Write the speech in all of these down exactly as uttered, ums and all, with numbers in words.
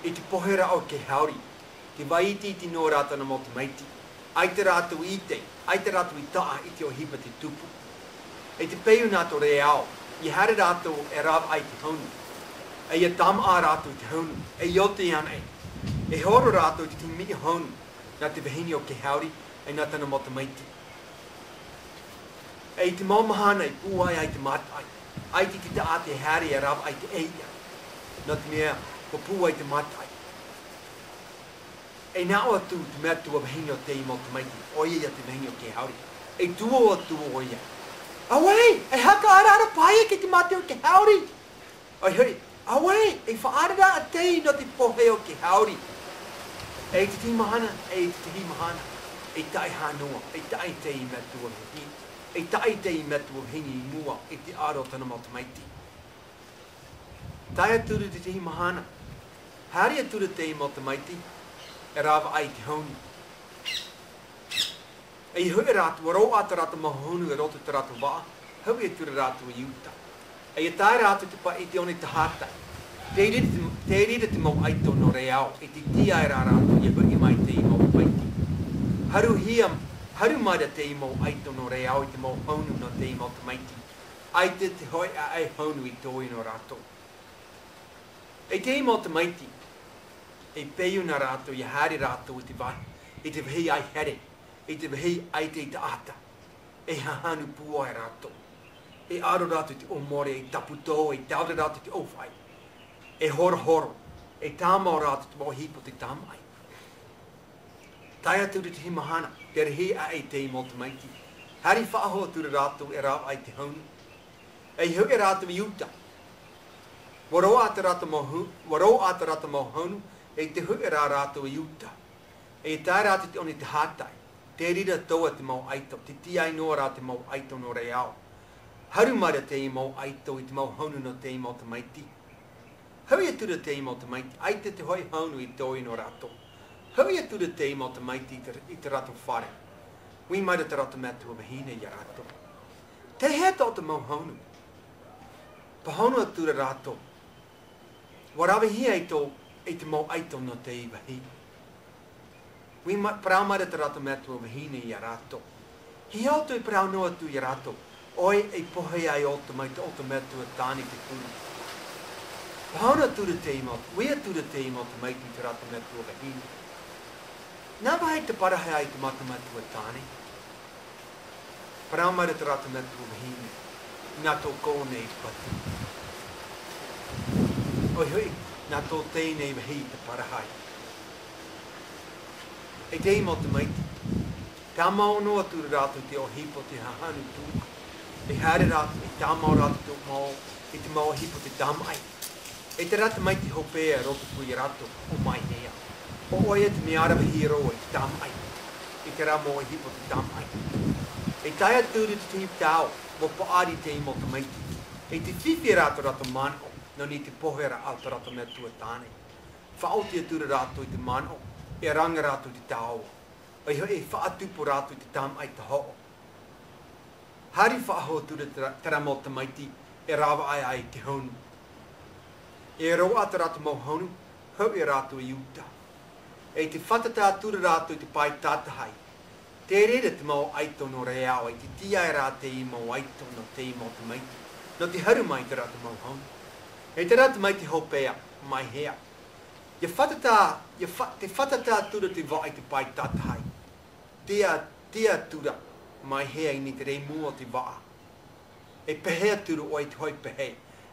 I te pohe ra o Kehauri, te vai iti iti noa rā tōna mau tamaiti. ʻAita rātou i ʻite, ʻaita rātou i taʻa i te ʻohipa te tupu. E te peu nā tō Reao, ʻia haere rātou e ravaʻai i te honu. E ʻia tāmāʻa rātou i te honu, e ʻia oti ana e. E horo rātou i te tahi miʻa honu, nā te vahine o Kehauri, e nā tōna mau tamaiti. E i te mau mahana i pūai ai te mātaʻi, ʻaita i te taʻata e haere e ravaʻai i te ʻēʻa. Nō te mea, ʻua pūai te mātaʻi. E nā ʻō atu te metua vahine o te mau tamaiti, ʻoia ia te vahine o Kehauri. E tuō atu ʻoia. Auē, e haka araara paʻi kei te mate o Kehauri. ʻOia hoʻi, auē, e faʻaara ʻātaʻi nō te pohe o Kehauri. E i te tahi mahana, e i te tahi mahana, e taʻi hā noa, e taʻi te metua vahine, e taʻi te metua vahine i mua i te aro o tōna mau tamaiti. Tae atu i te tahi mahana, haere atu te mau tamaiti, e ravaʻai i te honu. E ʻia hoʻi rātou, ʻua roaʻa tā rātou mau honu i roto i tā rātou vaʻa, hoʻi atu rātou i uta. E ʻia tae rātou i te pae, i te one tahata. Te reira te, te reira te mau ʻaito nō Reao, e tīaʻi rā rātou ʻia hoʻi mai te mau tamaiti. Haruhia, haru mai ra te mau ʻaito nō Reao i te mau honu nō te mau tamaiti. ʻAita te hoʻi ʻāʻai honu i toe nō rātou. E te mau tamaiti, e peu nā rātou ʻia haere rātou i te vāhi, i te vāhi ʻaihere, i te vāhi ʻaita i taʻata. E hahanu pūai rātou. E aro rātou i te ʻōmore, e tāpū tō, e taura rātou i te ʻōfaʻi. E horohoro, e tāmau rātou i te mau ʻohipa o te tāmaʻi. Tae atu i te tahi mahana, te rahi aʻe i te mau tamaiti. Haere faʻahou atu rātou e ravaʻai i te honu. E ʻia hoʻi rātou i uta. ʻUa roaʻa tā rātou mau hu-, ʻua roaʻa tā rātou mau honu, e te hoʻi rā rātou i uta. E tae rātou i te one tahata. Te reira atoʻa te mau ʻaito, te tīaʻi noa rā te mau ʻaito nō Reao. Haru mai ra te mau ʻaito i te mau honu nō te mau tamaiti. Hoʻi atu ra te mau tamaiti, ʻaita te hoʻi honu i toe nō rātou. Hoʻi atu ra te mau tamaiti i te, i tā rātou fare. Ui mai ra tā rātou metua vahine ia rātou. Te hea tō te mau honu? Pāhono atu ra rātou. ʻUa ravehia i tō, i te mau ʻaito nō te vāhi. Ui mai, parau mai ra tā rātou metua vahine ia rātou. Hia ʻoutou e parau noa atu ia rātou, ʻoe e pohe ai ʻoutou mai tō ʻoutou metua tāne i te puru. Pāhono atu ra te mau, ui atu ra te mau tamaiti i tā rātou metua vahine. Nā vai te parahi ai te mau metua tāne? Parau mai ra tā rātou metua vahine, nā tō koe nei pātū. ʻOia hoʻi, nā tō teie nei vāhi te parahi. E te mau tamaiti, tāmau noa atu ra rātou i te ʻohipa o te hahanu tū. E haere rātou, e tāmau rātou i te mau, i te mau ʻohipa o te tāmaʻi. E terā tamaiti hopeʻa i roto pū ia rātou, ʻo Maihea. ʻO ʻoia te mea rave hia roa i te tāmaʻi, i terā mau ʻohipa o te tāmaʻi. E tae atu i te tahi taoʻa, ʻua paʻari te mau tamaiti. E te fifi rā tō rātou manaʻo, nō niʻa i te pohe ra a tō rātou metua tāne. Faʻaoti atu ra rātou i te manaʻo, e ranga rātou i te taoʻa. ʻOia hoʻi, e faʻatupu rātou i te tāmaʻi tahoʻo. Haere faʻahou atu ra terā, terā mau tamaiti e ravaʻai ai te honu. E roaʻa tā rātou mau honu, hoʻi rātou i uta. E te fātata atu ra rātou i te pae tātahi. Te reira te mau ʻaito nō Reao, e te tīaʻi rā te mau ʻaito nō te mau tamaiti. Nō te haru mai tā rātou mau honu. E terā tamaiti hopeʻa, Maihea. ʻIa fātata, ʻia fa-, te fātata atu ra te vaʻa i te pae tātahi. Tia, tia atu ra, Maihea, i niʻa i te reimua o te vaʻa. E pehē atu ra ʻoe i te hoʻi pehē.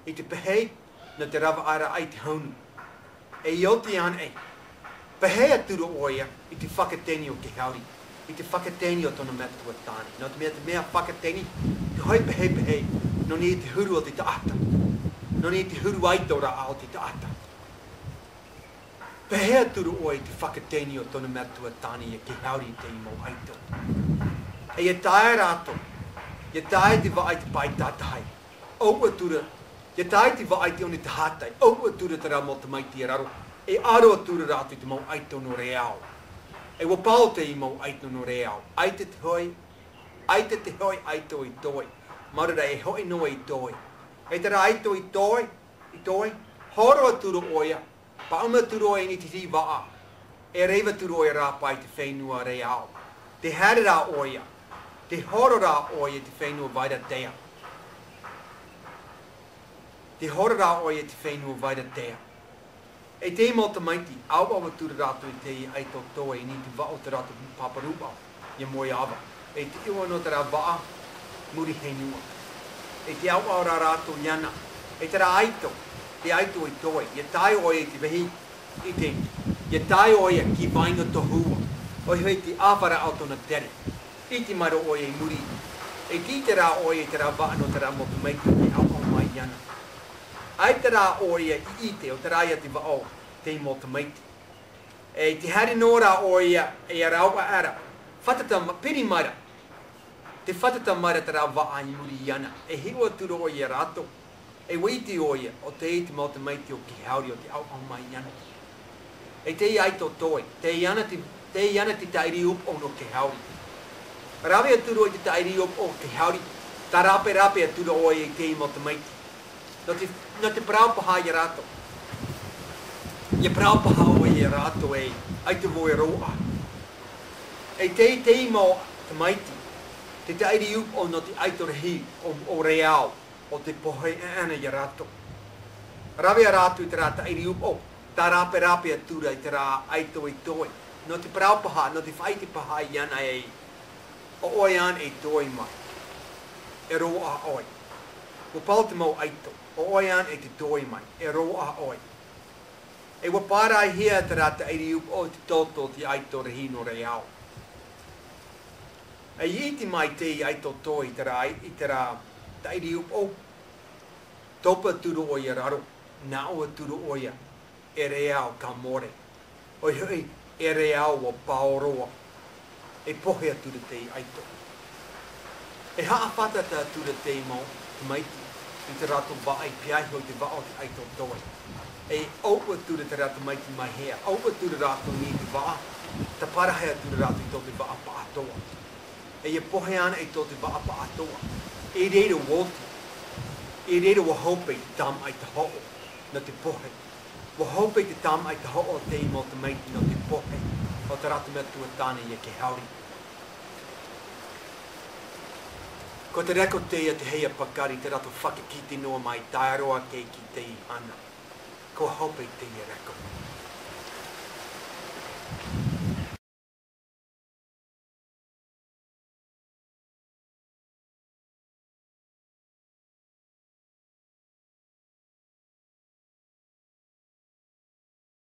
I te pehē, nō te ravaʻai ra i te honu. E ʻia oti ana e. Pehē atu ra ʻoia, i te fakateni o Kehauri. I te fakateni o tōna metua tāne. Nō te mea, te mea fakateni, te hoʻi pehē pehē, nō niʻa i te huru o te taʻata. Nō niʻa i te huru ʻaito ra o te taʻata. Pehē atu ra ʻoe i te fakateni o tōna metua tāne ia Kehauri i te mau ʻaito. E ʻia tae rātou, ʻia tae te vaʻa i te pae tātahi. ʻOu atu ra, ʻia tae te vaʻa i te one tahata, ʻohu atu ra terā mau tamaiti i raro, e aro atu ra rātou i te mau ʻaito nō Reao. E ʻua pau te mau ʻaito nō Reao, ʻaita te hoʻi, ʻaita te hoʻi ʻaito i toe, mau reira e hoʻi noa i toe. E terā ʻaito i toe, i toe, horo atu ra ʻoia, Paʻuma atu roa i niʻa i te vaʻa, e reva atu roa ia rāpae i te fenua Reao. Te haere rā ʻoia, te horo rā ʻoia i te fenua Vairatea. Te horo rā ʻoia i te fenua Vairatea. E te mau tamaiti, ʻauʻau atu rā rātou i te ʻaito toe i niʻa i te vaʻa o te rātou pāpā rūʻau, ia moe ava. E te iʻoa nō terā vaʻa, muri henua. E te ʻauʻau rā rātou iāna, e terā ʻaito, te ʻaito e toe, ia tae ʻoia i te vahi, i te, ia tae ʻoia ki Vainga Tohua, ʻoia hoʻi te ʻāfara o tōna tere. ʻIte mai roa ʻoia i muri. E te ʻite rā ʻoia i terā vaʻa nō terā mau tamaiti e ʻauʻau mai iāna. ʻAita rā ʻoia i ʻite, ʻo terā ia te vaʻa o te mau tamaiti. E te haere noa rā ʻoia, e ara ʻaʻa ara, fātata ma-, piri mai ra. Te fātata mai ra terā vaʻa i muri iāna, e hiʻo atu roa ia rātou. E ʻua ʻite ʻoia, ʻo tei te mau tamaiti o Kehauri ʻo tei ʻauʻau mai iāna. E te ʻaito toe, tei iāna te, tei iāna te tāʻiri upoʻo nō Kehauri. Rave atu roa i te tāʻiri upoʻo o Kehauri, tārāperape atu roa ʻoia i te mau tamaiti. Nō te, nō te parau paha ia rātou. Ia parau paha ʻoia ia rātou e, ʻaita vau e roaʻa. E te, te mau tamaiti, te tāʻiri upoʻo nō te ʻaito rahi o, o Reao, ʻo tei pohe ʻana ia rātou. Rave rātou i terā tāʻiri upoʻo, tārāperape atu ra i terā ʻaito e toe. Nō te parau paha, nō te faʻaʻite paha iāna e, ʻo ʻoe ānei e toe mai. E roaʻa ʻoe. ʻUa pau te mau ʻaito, ʻo ʻoe ānei e te toe mai. E roaʻa ʻoe. E ʻua pāraihia terā tāʻiri upoʻo i te toto o te ʻaito rahi nō Reao. E ʻite mai te ʻaito toe i terā, i terā tāʻiri upoʻo, topa atu roa ʻoia raro, nā ʻō atu roa ʻoia, e Reao ka more. ʻOia hoʻi, e Reao ʻua pao roa. E pohe atu ra te ʻaito. E haʻafātata atu ra te mau tamaiti i te rātou vaʻa i pīhaʻi iho i te vaʻa o te ʻaito toe. E ʻauʻau atu ra terā tamaiti mai hea, ʻauʻau atu ra rātou i te vaʻa, tāparahi atu ra rātou i tō te vaʻa paʻatoʻa. E ia pohe ānei i tō te vaʻa paʻatoʻa. I reira ʻua oti. I reira ʻua hope i te tamaʻi tahoʻo, nō te pohe. ʻUa hope i te tamaʻi tahoʻo o te mau tamaiti nō te pohe o te rātou metua tāne ia Kehauri. Ko te rekote ia te hea pakari te rātou fakakite noa mai tae roa ake ki te hana. ʻUa hope i te ia reko.